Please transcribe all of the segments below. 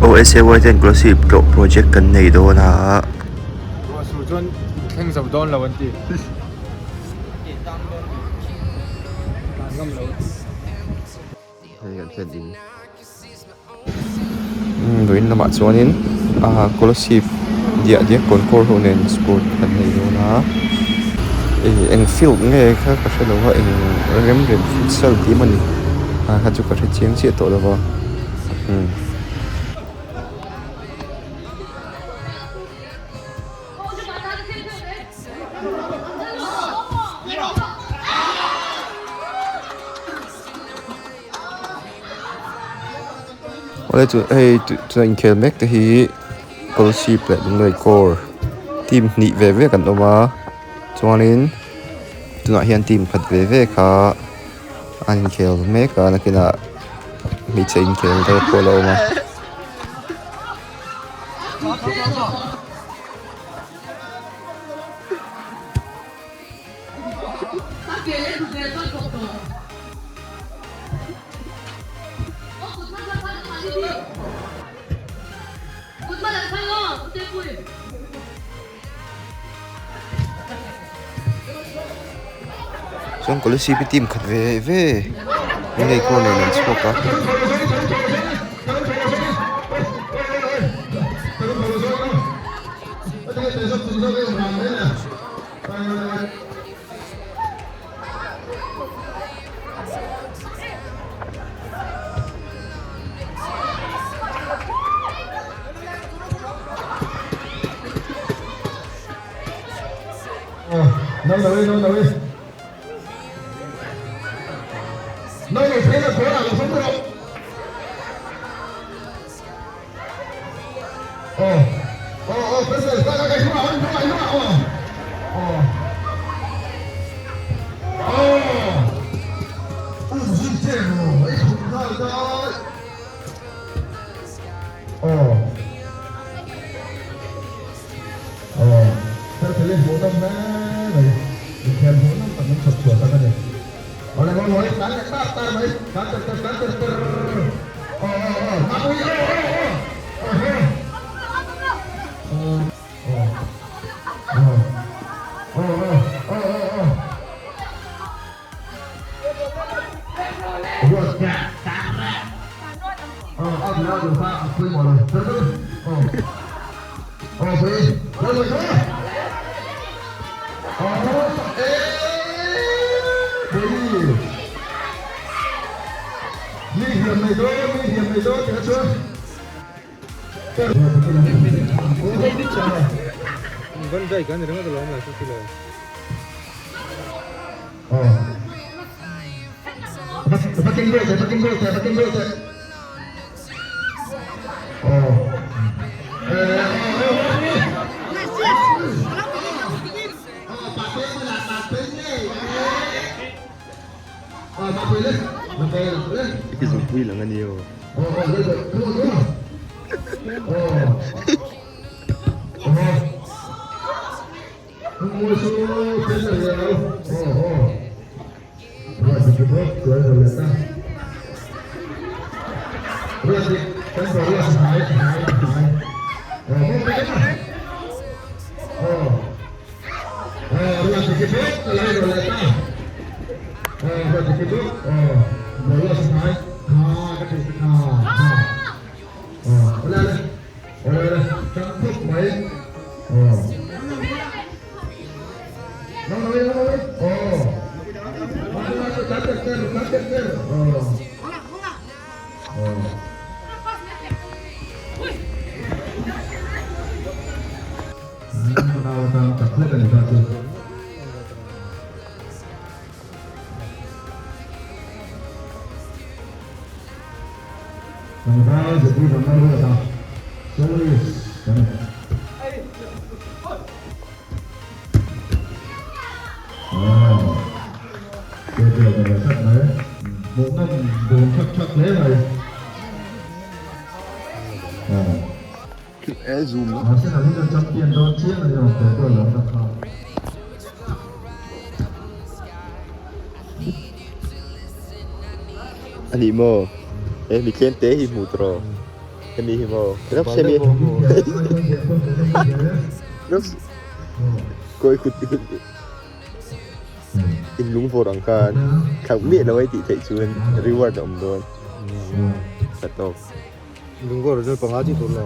OSAY ten Kolasib tlawh project kan nei dawn a. Ruah sur chuan thleng zo dawn lo an ti. Hei kan thlen in vawiin lamah chuanin ah Kolasib diah diak kawn kawr ho nen sport kan nei dawn a ih eng field nge kha ka hre lo a eng rem rem futsal tih emaw ni ah kha chu ka hre chiang chiah tawh lo va umm. Awle chu hei tuna inkhel mek te hi Kolasib leh Lunglei Corps team hnih ve ve kan awm a chuanin tunah hian team khat ve ve kha an inkhel mek a nakinah hmeichhe inkhel te pawh a la awm a. Chuan Kolasib hi team khat ve ve Lunglei khua nen an chhuak a. A ni maw? He mi tlem te hi hmuh tawh rawh. Hemi hi maw? Lawk se mi. Lawk kawi kut in lung vawr ang khan thlauh miah lo ai tih theih chuan reward a awm dawn. Tha tawk. Lung vawr chu panga chi tur lo.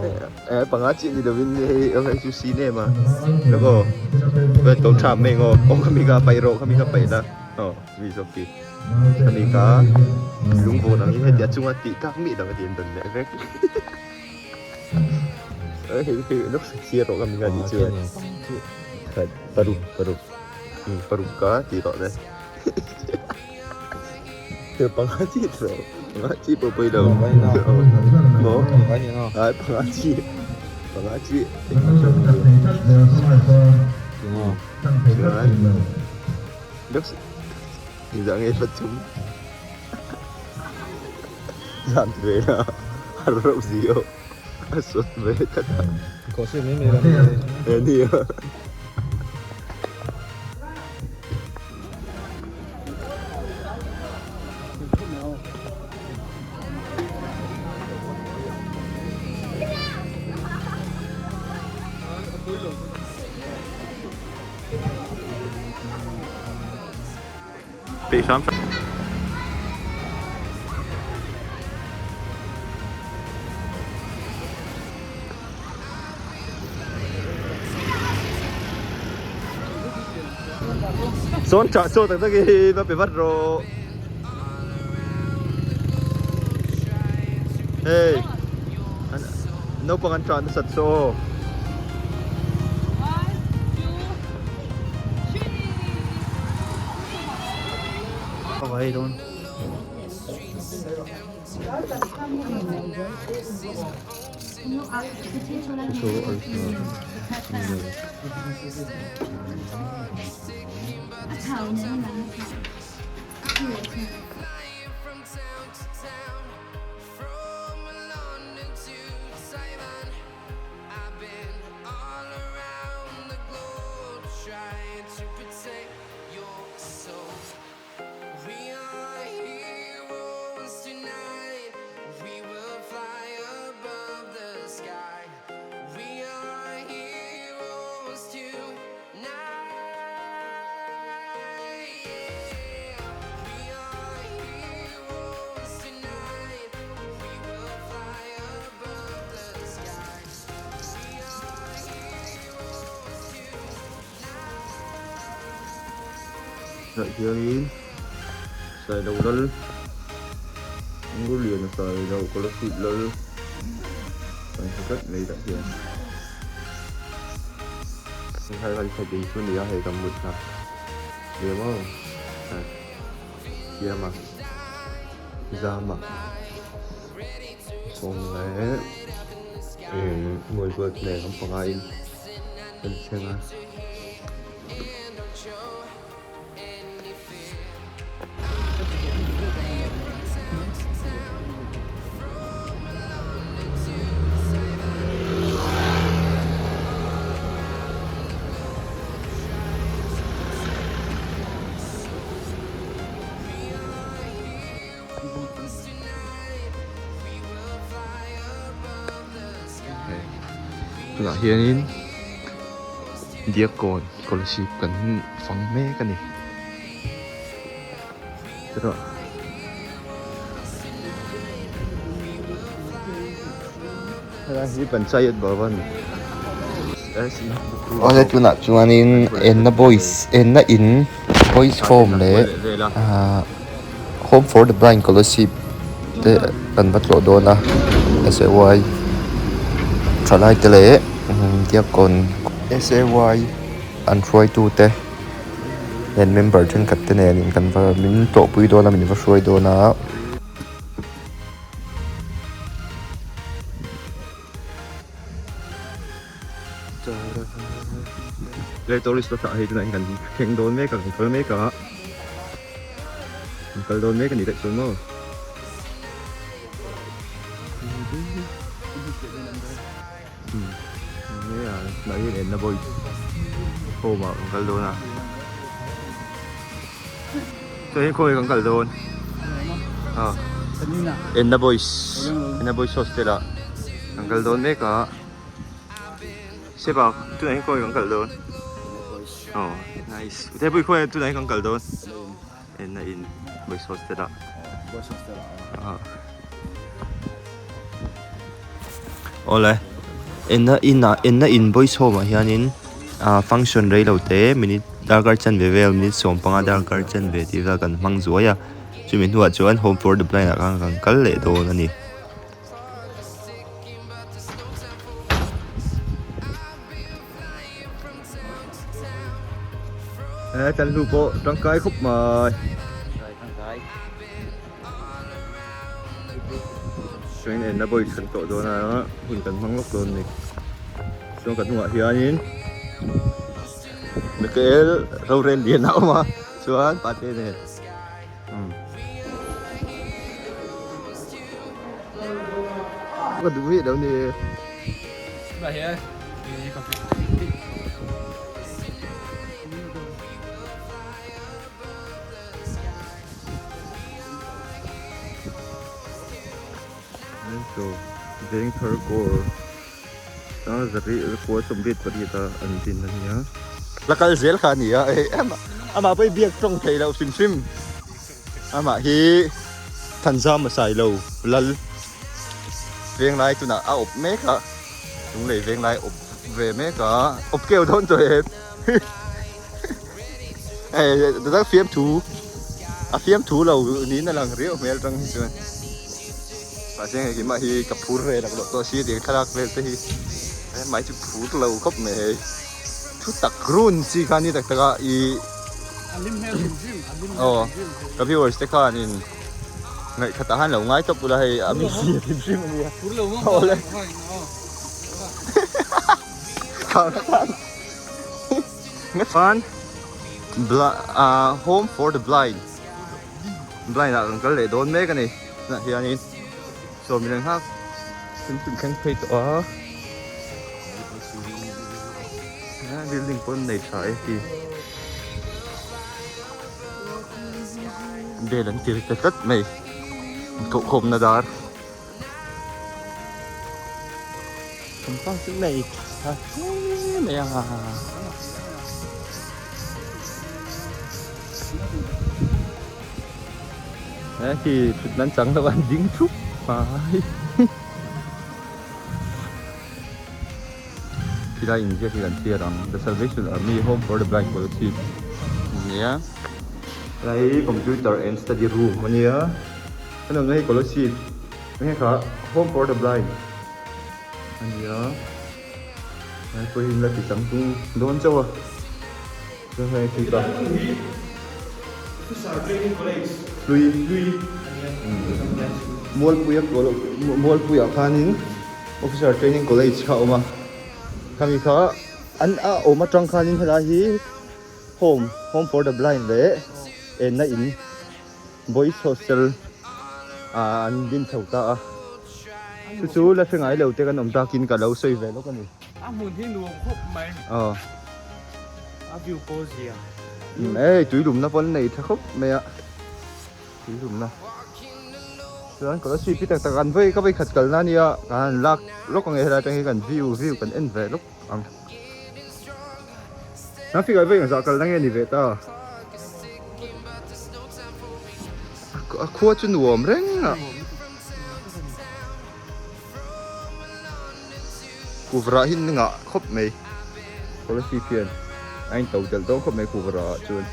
Eh panga chi ni lovin hei hei chu sin em a. Lawk aw. Ka to tha mai ngaw. Aw khami kha paih rawh khami kha paih la. Aw mi zawk khi. Khami kha lung vawr ang in heti a chunga tih tak miah lo a ti an rawn leh vek. Lawk chhiar rawh khami kha tih chuan. Khat paruk paruk paruk ka tih rawh le. Panga chi tawh panga chi pawh pawi lo maw ai panga chi panga chi chuan engzah nge pathum zan ve la a rauh si aw a sawt ve tlat a nia. Peih hram hram. Sawn chah chaw tak tak hi va pe vat rawh. Hey, naupang an tah nasat saw. Tah hianin Sailo lal Ngurliana Sailo Kolasib lal kan hmu tlat mai tah hian hei hai khat in chu a ni a hei kan mut hna nia maw Siama Zama sawm leh Mualbuat nen an panga in kan thleng a. Tunah hianin Diakkawn Scholarship kan fang mek a ni chutah helai hi Panchayat Bhavan Awle tunah chuanin enna boys enna in boys home leh ahh home for the blind scholarship te kan va tlawh dawn a S A Y thalai te leh diakkawn S A Y an hruaitu te nen member thenkhat te nen kan va min tlawhpui dawn a min va hruai dawn a. Tourist spot ah hei tunah hian kan thleng dawn mek a kan kal mek a kan kal dawn mek a ni daih chuan maw tunah hian enna boys home ah kan kal dawn a chuan hei khawnge kan kal dawn enna boys enna boys hostel ah. Kan kal dawn mek a Sepa tunah hian khawnge kan kal dawn aw nice Uthepui khawnge tunah hian kan kal dawn enna in boys hostel ah awle enna inah enna in boys home ah hianin ah function reilo te minute darkar chanve vel minute sawmpanga darkar chanve tih vel kan hmang zuai a chumi hnuah chuan home for the blind ah khan kan kal leh dawn a ni. He kan hlu pawh tangkai khawp mai. Chuan enna boys kan tawh dawn a hun kan hmang lawk dawn a ni. Chuan kan hnungah hianin Mikael rorel lian a awm a chuan pate nen. Ka duh miah lo ni. Veng thar kawr 1848 a an din a nia. La kal zel kha a ni a hei amah pawh hi biak tawng theih loh hrim hrim amah hi Thanzam a sai lo lal veng lai tunah a awp mek a lunglei veng lai awp ve mek a awp keu dawn tawh em hei tak fiamthu a fiamthu lo niin a lang riau hmel tang hi chuan. Mahse hei keimah hi ka phur ve lak loh tawh si tiang thlalak vel te hi hemai chu phur lo khawp mai hei thu tak run chi kha ni tak tak a ih aw ka viewers te khanin ngaihkhat ah khan lo ngai tawp ula hei a mi zia hrim hrim a nia awle chuan home for the blind Blind ah kan kal leh dawn mek a ni tunah hianin sawmi leh nghak thil chu thleng phei tawh a building pawn nei tha e ti bel an tir ta tlat mai kohkhawmna dar pangpar chu nei tha hle mai a. He khi thut nan chang lo an ding thup mai. Khilai inziak hi kan chhiar ang The Salvation Army Home for the Blind Kolasib ania. Helai hi computer and study room ania. Kan awmna hi Kolasib enge kha Home for the Blind ania. Helai pawh hi an la ti changtlung dawn chauh a. Mualpuia Mualpuiah khanin Officer Training College kha a awm a khami kha an a awm atang khanin helai hi home home for the blind leh enna in boys hostel ah an din chho ta a chu chu la hre ngai lo te kan awm takin ka lo sawi ve lawk a ni. A hmun hi nuam khawp mai. Aw. A view pawh zia. Ei tui lumna pawn nei tha khawp mai a. Tui lumna. Chuan Kolasib hi tak tak an vawi ka vawi khat kalna ania kan han lak lawk ang e helai atang hi kan view view kan en ve lawk ang. Hnam fik ah vawi engzah kalna nge ni ve ta. A khua chu nuam reng a. Kuvra hi ni ngah khawp mai Kolasib hian a in to telh dawn khawp mai kuvra ah chuan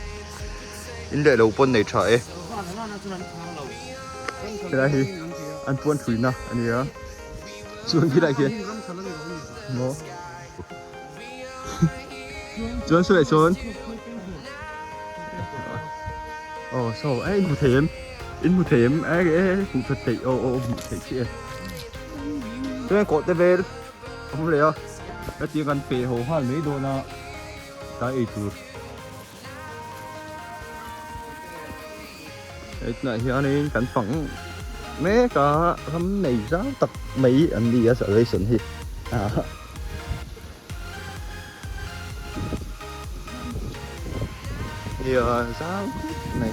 in leh lo pawn nei tha e helai hi an puan thuina a nia chuan khilai khian maw chuan saw leh sawn aw saw eh in hmu thei em in hmu thei em eh eh hmuh that theih aw aw hmuh theih chiah e. Chuan kawh te vel a awm leh a hetiang kan pe haw nghal mai dawn a tlai ei tur hei tunah hianin kan fang mek a ram nei zau tak mai an ni a salvation hi ah. Nia zau khawp mai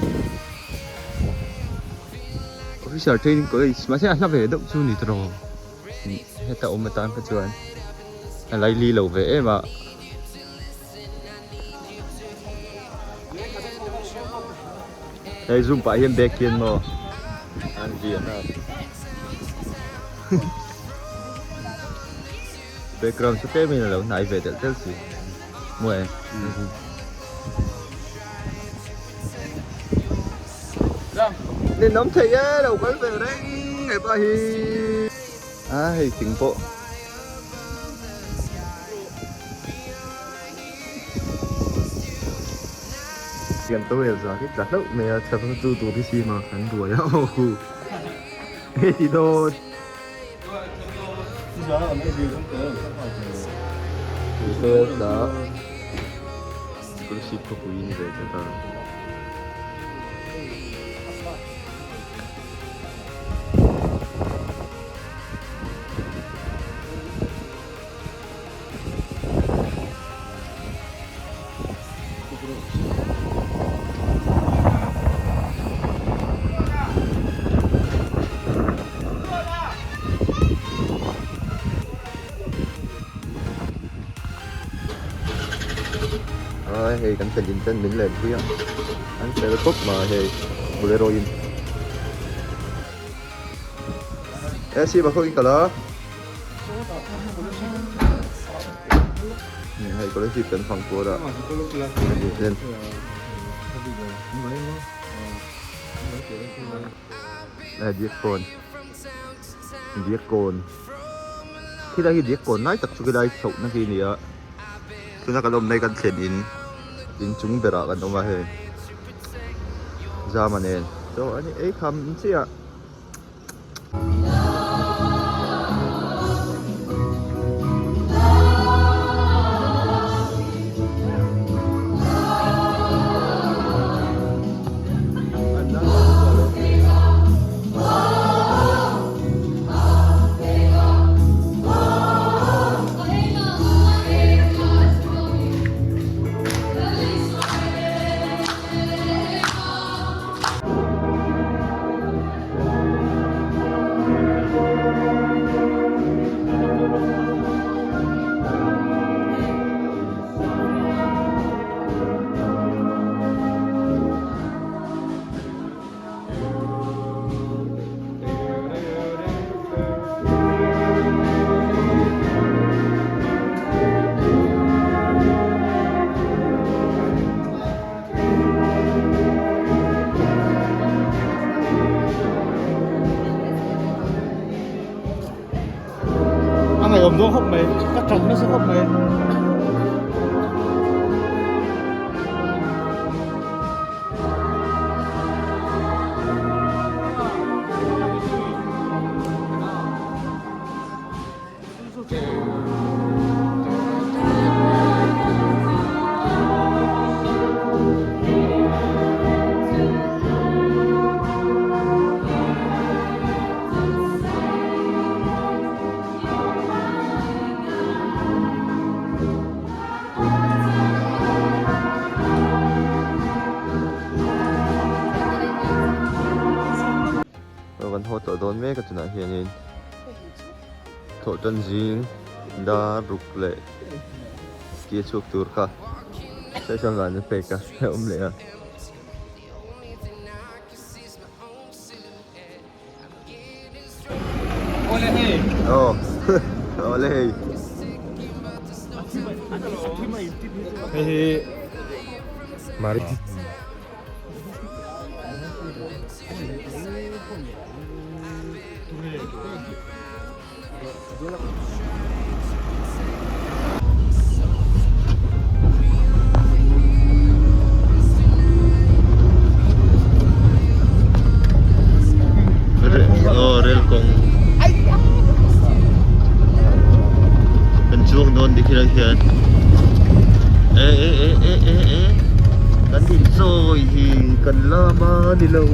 officer training college mahse a hla ve deuh chu ni tawh. Heta awm atan kha chuan a laili lo ve em a. Hei zoom pah hian bag hian maw an vian a. Background chu tlem in a lo hnai ve telh telh si. Maw e. Ninawm thei e lo kal ve reng hepa hi. A hei thing pawh. Kan towel zah hi tla hlauh mai a chhak chu tur hi sima kan buai a aw hu hei ti dawn. Scholarship khawpui ni ve tlat a. Ai hei kan thlen in ten min len pui a an fel khawp mai hei bolero in e sir bakho in kal a hei scholarship kan fang kual a ten hei diakkawn diakkawn. Khilai hi diak kawn lai tak chu khilai chhohna khi a ni a tuna kan awmna hi kan thlen in inchung berah kan awm a hei zama nen chaw an ei kham chiah. A ngaihawm dawn khawp mai, ka ṭap nasa khawp mai. Kan haw tawh dawn mek a tunah hianin thawhtan zing dar ruk leh tia chhuak tur kha session van a pek a awm leh a. Aw awle hei. Hei hi Mari. Aw rel kawng kan chuang dawn ni khilai hian e e e e e e kan in chawi hi kan lam a ni lo.